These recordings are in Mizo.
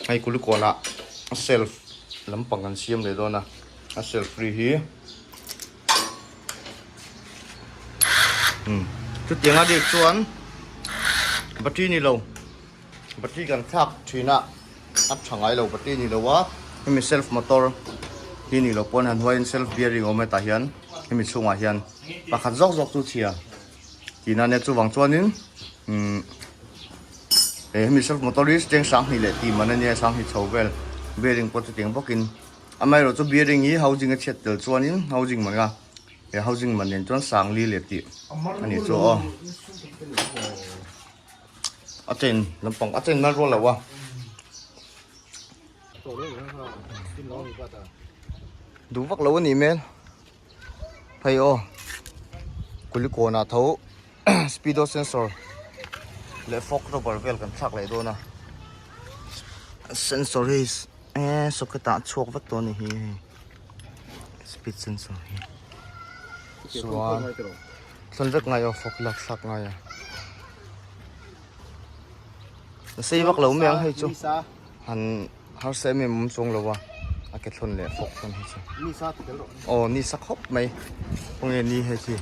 Hei kulikawn ah self lampang kan siam leh dawn a, a self ri hi umm chutiang a rik chuan battery ni lo battery kan thlak thin a a tha ngai lo battery ni lo a hemi self motor hi ni lo pawn han huaiin self bearing a awm hetah hian hemi chhungah hian pakhat zawk zawk chu chhia. Tihna ania chuvang chuanin umm he hemi self motor hi cheng 20 leh tih man ania 20 chho vel bearing pawh chutiang bawkin amaherawh chu bearing hi housing a chhiat tel chuanin housing man a he housing man nen chuan 40 leh tih a ni chu aw a chain lampang a chain man rual lo a. Duh vak lo a nih hmel. Hei aw kulikawn ah tho speedo sensor leh fog rubber vel kan thlak leh dawn a sensor hi eh socket ah a chhuak vek tawh a ni hi hei speed sensor hi chuan thlawn vek ngai aw fog lak thlak ngai a sei vak lo mai ang hei chu. Han harsa em em awm chuang lo a, a ke thlawn leh fawk thlawn hi chu. Ni sa ti tel rawh. Aw ni sa khawp mai. Khawnge ni hei khi.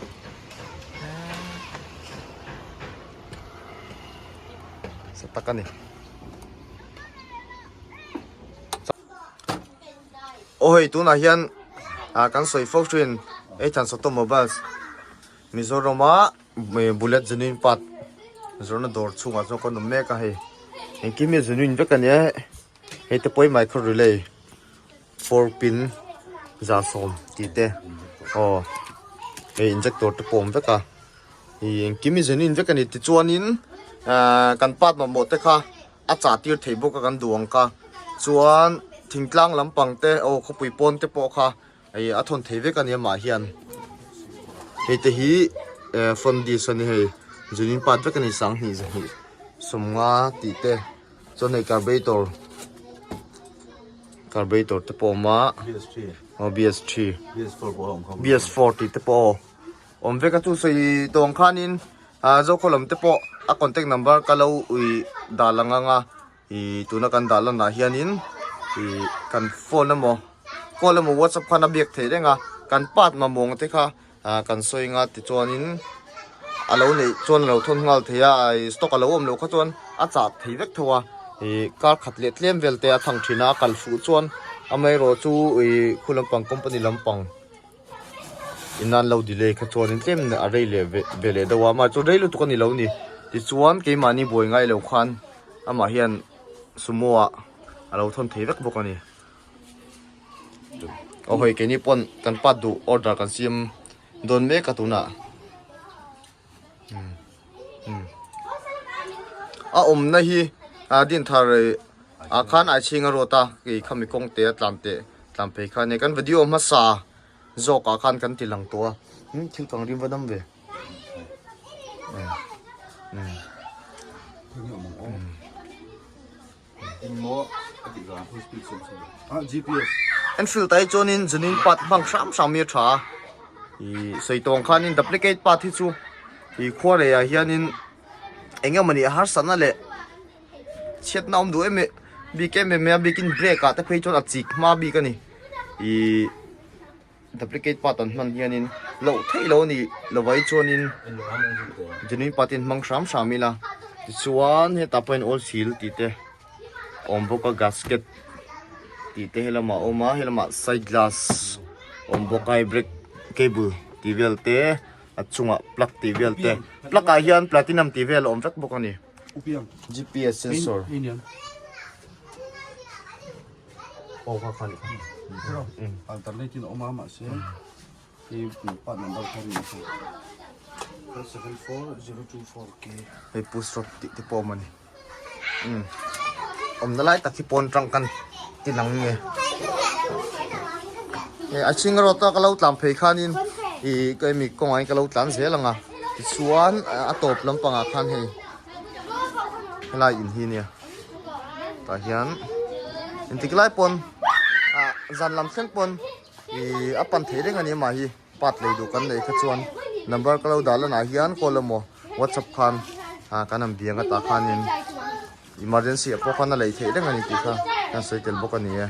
Sa tak a ni. Aw hei tunah hian ah kan sawi fo thin Ethan Automobiles Mizoram-a Bullet genuine part zawrhna dawr chhungah chuan kan awm mek a hei engkim hi genuine vek a nia hei te pawh hi micro relay 4 pin 10 tih te aw hei injector te pawh a awm vek a ih engkim hi genuine vek a ni tichuanin ahh kan part mamawh te kha a chah tir thei bawk a kan duh ang kha chuan thingtlang lampang te aw khawpui pawn te pawh kha. Hei a thawn thei vek a ni amah hian hei te hi eh front disc a ni hei genuine part vek a ni 20 zahnih 50 tih te chuan hei carburetor carburetor te pawh a awm a aw BS3 BS4 tih te pawh awm vek a chu sawi tawh ang khanin ah zokhaw lam te pawh a contact number ka lo ui dah lang ang a. Ih tuna kan dah lanah hianin ih kan phone emaw call emaw whatsapp khan a biak theih reng a kan part mamawng te kha ah kan sawi anga tichuanin a lo neih chuan a lo thawn nghal thei a ih stock a lo awm loh kha chuan a chah thei vek tho a ih kar khat leh tlem vel te a thang thin a a kal fuh chuan amaherawh chu ih khu lampang company lampang Inan lo delay kha chuanin tlem a rei leh ve leh deuh a mahse chu rei lutuk a ni lo ni tichuan keimahni buai ngai lo khan amah hian sumo ah a lo thawn thei vek bawk a ni aw hei keini pawn kan pa duh order kan siam dawn mek a tunah a awmna hi a dinthar ah khan ai chhing a ruat a kei khami kawng te a tlan teh tlan phei kha a ni kan video hmasa zawk ah khan kan ti lang tawh a hmm thil kang rim va dam ve Enfield ah hi chuanin genuine part hmang hram hram hi a tha a ih sawi tawng khanin duplicate part hi chu ih khuarei ah hianin eng emawni harsatna leh chhiatna a awm duh em em bik em em mai a bikin brake ah te phei chuan a chik hma bik a ni ih. Duplicate part an hman hianin loh theih lo a ni lovai chuanin genuine part in hmang hram hram ila tichuan hetah pawh hian oil seal tih te awm bawk a gasket tih te helamah a awm a helamah side glass awm bawk a hei brake cable tih vel te a chungah plug tih vel te plug ah hian platinum tih vel a awm vek bawk a ni G_p_s sensor. Aw kha kha ni kha. Alternate in awm a mahse hei part number kha ni kha. 474024 K. Hei push rod tih te pawh awm a ni. Um awmna lai tak hi pawn tang kan ti lang nge. Hei a chhing rawt a ka lo tlan phei khanin ih ka emi kawngah hian ka lo tlan zel ang a tichuan a tawp lampangah khan hei helai in hi nia. Tah hian engtik lai pawn ah zan lam thleng pawn ih a pan thei reng a ni amah hi part lei duh kan neih kha chuan number ka lo dah lanah hian call emaw whatsapp khan ah kan han biang atah khanin. Emergency ah pawh khan a lei theih reng a ni tih kha kan sawi tel bawk a ni e.